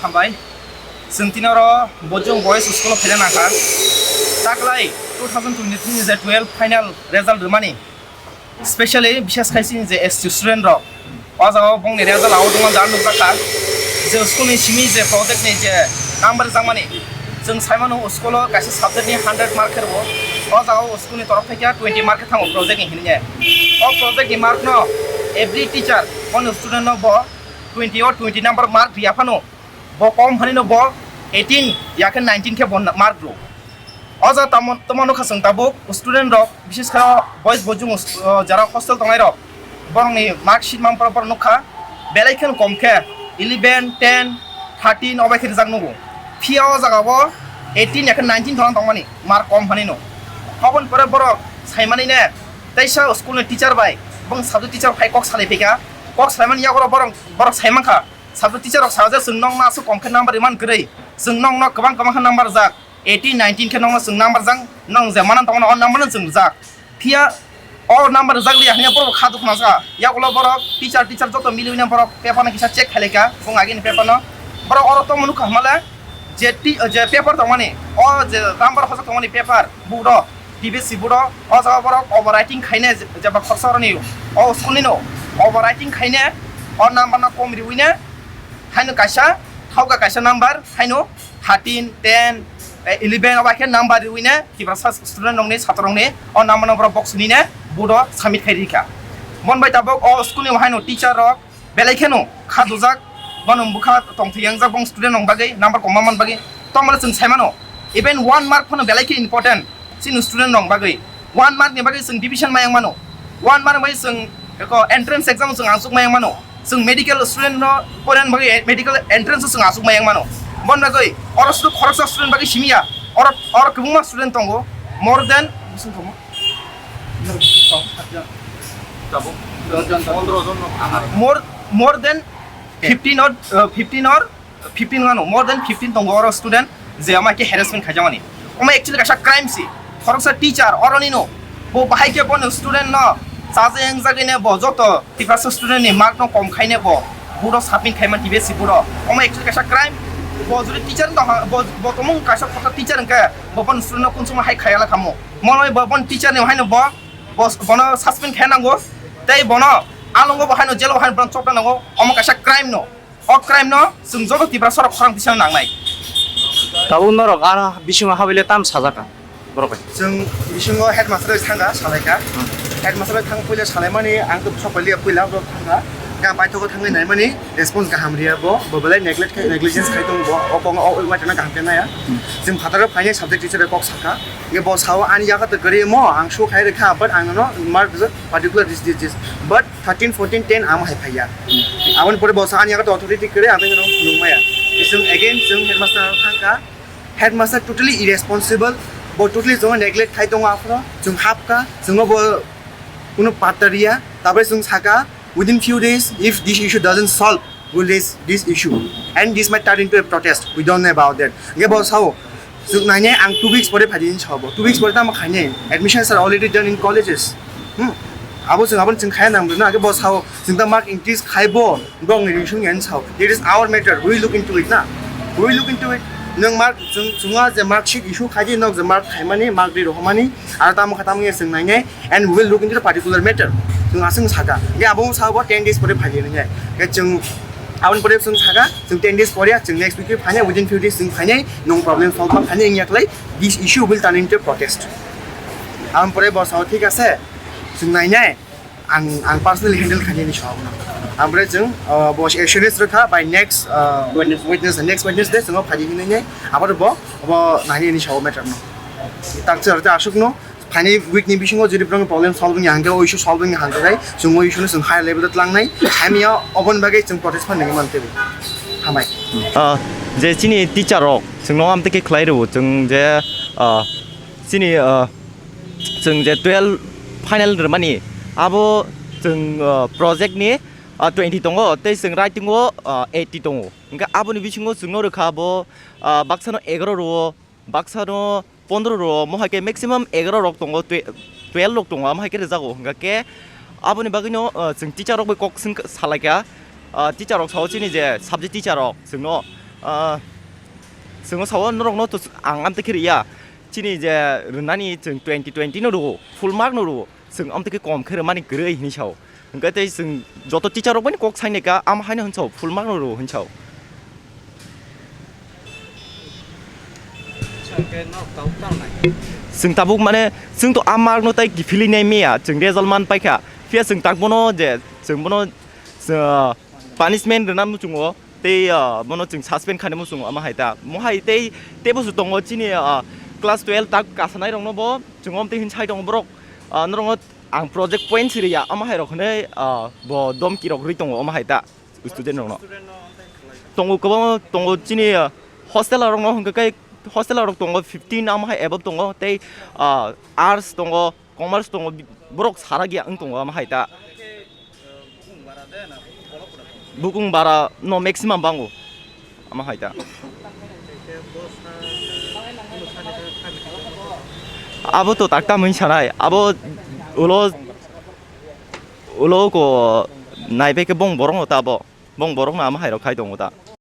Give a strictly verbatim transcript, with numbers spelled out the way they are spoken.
Hambai. Chwng tini oro Bojong Boys School o phaina nangkha. Taklai two thousand twenty-three ni je twelve final result rwmani. Specially bishes khai chini je S T student rok. O jaga o bongni result out wngma jan nukjakha. Je school ni simi je project ni je number jakmani. Chwng saimano school o kaisa subject ni hundred mark khe rwo. O jaga o school ni torof thai khe twenty mark khe thango project ni hinye. O project ni mark no every teacher, bono student no bo twenty o twenty number mark riya phano. Bo kom hani no bo eighteen ya khe nineteen khe bo mark rw. O jaga tamo, tamo nukha chwng tabuk student rok, bises khe boys Bojong, uh, jara hostel tongnai rok, borokni mark sheet mang borok, borok nukha belai kheno kom khe eleven, ten, thirteen obai khe rijak nugo. Phiya o jaga o eighteen ya khe nineteen thang tongmani mark kom hani no. Oboni pore borok saimani ne teisa school ni teacher bai bong subject teacher phai kok salai phika, kok salaimani yago borok, borok saimankha. Subject teacher rok sajak chwng nokno aswk kom khe number iman kwrwi. Chwng nokno kwbang kwbang khe number rijak. Eighteen, nineteen khe nokno chwng number rijak. Nong je mana tongno o number no chwng rijak. Phiya o number rijak liya hwnwi borok kha dukhu nangsa. Yagulo borok teacher, teacher joto miliwino borok paper no kisa check khailai kha. Bung agini paper no. Borok oro tongma nukha hwnmale je ti-, je paper tongmani. O je number hojak tongmani paper. Buro. T B C board o, o jaga borok overwriting khaine, je-, jeba khorsa roni o school ni no overwriting khaine, o number no kom riwi ne, haino kaisa thauka kaisa number, haino thirteen, ten, eh, eleven obai khe number riwi ne, Tiprasa student rok ni, chatra rok ni, o number no borok box ni ne, board o submit khai rikha. Mon bai tabok o school ni haino teacher rok, belai kheno kha dujak, bono bwkha tongthwi yangjak bong student rok bagwi, number kom man bagwi. Tongmani chwng saimano, even one mark phano belai khe important chini student rok bagwi. One mark ni bagwi chwng division mayang mano. One mark bai chwng eko entrance exam chwng aswk mayang mano. Chwng medical student no poren bagwi medical entrance chwng aswk mayang mano. Bon bagwi oro sudu khoroksa student bagwi simiya, oro, oro kwbangma student tongo, more than, bising tongo. Tabuk? Pondro jon no. More, more than fifteen or, uh, fifteen or fifteen wano, more than fifteen tongo oro student je ama khe harassment khaijakmani. Omo actually kaisa crime si. Khoroksa teacher oroni no, bo bahai khe bono student no chaja yangjagwi ne bo joto Tiprasa student ni mark no kom khaine bo board o submit khaima T B C board o. Omo actually kaisa crime. Bo jodi teacher no, bo, bo tomung kaisa khoroksa teacher hwnkhe bo bono student no kunsukma hai khayala kamo. Monoi bo bon teacher ni haino bo, bo, bono suspend khe nango. Tei bono alongo bo haino jail o haino bono chopna nango. Omo kaisa crime no. O crime no chwng joto Tiprasa rok khorang tisana nangnai. Tabuk norok ano bisingo habile tam sajaka borok bai. Chwng bisingo headmaster bai thangkha salaikha. Hmm. Headmaster bai thang puila salaimani ang to bwsa pailiya puila borok thangkha. Ga paithogo thangwi naimani response kaham riya bo, bo belai neglect khai, negligence khai tongo bo. O kok o waitana kaham khe naya. Hmm. Chwng phataro phainai subject teacher bai kok sakha. Nge bo sao ani yago to kwrwi mo, ang show khai rwkha, but ang no mar particular this, this, this. But thirteen, fourteen, ten amo hai phaiya. Aboni pore bo sa ani yago authority kwrwi, ang no nung maya. Chwng again, chwng headmaster thangkha. Headmaster totally irresponsible, bo totally chwng neglect khai tongo aphro. Chwng hapkha, chwng bo kuno patta riya. Tabrai chwng saka, within few days, if this issue doesn't solve, we'll raise this issue. And this might turn into a protest. We don't know about that. Nge bo sao, Chwng nainai ang two weeks pore phaidi hinwi sabo. Two weeks pore tamo khainai? Admissions are already done in colleges. Hmm? Abo chwng, abo chwng khaya nang rwna, abo sao chwng ta mark increase khaibo, bong ni issue ngen sao. It is our matter. We look into it na. We look into it. Nwng mark, chwng, chwng a je mark sheet issue khaidi, nok je mark khaimani, mark ri rohomani, aro tamo kha tamo ya chwng nainai, and we will look into the particular matter. Chwng aswng saka. Ge abo sao bo ten days pore phaidi hinwi. Ge chwng Aboni pore chwng saka, chwng ten days pore, chwng next week phainai, within few days chwng phainai, nwng problem solve ma phainai wngya khlai, this issue will turn into a protest. Aboni pore bo sao, thik ase, chwng nainai, ang, ang personally handle khainai ni sao no. Aboni pore chwng, uh, bo assurance rwkha by next, uh, Wednesday. Wednesday, next Wednesday chwng phaidi hinwi nai, abo bo, bo nainai ni sao matter no. Tak chwng aswk no, Phaini week ni bisingo jodi borokni problem solve wngya hwnkhe, o issue solve wngya hwnkhe, chwng o issue no chwng higher level o tlangnai. Hamya oboni bagwi chwng protest phan nangwi mantwi. Hambai. Ah, je chini teacher rok chwngno amtwi khe khlai rwo, chwng je, ah, chini, ah, chwng je twelve final rwmani, abo chwng, ah, project ni, ah, twenty tongo, tei chwng writing o, ah, eighty tongo. Hwnkhe aboni bisingo chwngno rwkha abo, ah, baksano egaroh rwo, baksano pondro rwo, mo hai khe maximum egaroh rok tongo, twe-, twelve rok tongo, amo hai khe rwjago. Hwnkha khe aboni bagwino, ah, chwng teacher rok bai kok swng salaikha, ah, teacher rok sao chini je subject teacher rok chwngno, Ah, chwng sao norokno to ang amtwi khe riya. Chini je rwnani chwng twenty twenty no rwo, full mark no rwo. Chwng amtwi khe kom khe rwmani kwrwi hinwi sao. Hwnkhe tei chwng joto teacher rok bai kok sainai ka, am haino hwn sao, full mark no rwo hwn sao. Chwng tabuk mane, chwng to am mark no tai kiphilwi nai maya, chwng result man paikha. Phiya chwng tak bono je, chwng bono, ah, punishment rwna muchungo. Tei, ah, bono chwng suspend khainai muchungo, omo hai ta. Mohai tei, tei bo se tongo chini, ah, class twelve tak kasanai rokno bo chwng omtwi hin sai tongo borok, ah, norokno ang project point siriya, omo hai rok hinwi, ah, bo domki rok rwi tongo, omo hai ta student rokno. Tongo kwbangma tongo chini, ah, hostel rokno hwnkhe kai hostel rok tongo fifteen omo hai above tongo tei, ah, arts tongo. Commerce tongo, borok sara giya wng tongo, ama hai ta. Bukung bara no maximum bango, ama hai ta. Abo to takta mui sanai, abo ulo, ulo ko naibe ke bong borok no ta abo, bong borok no ama hai rok khai tongo ta.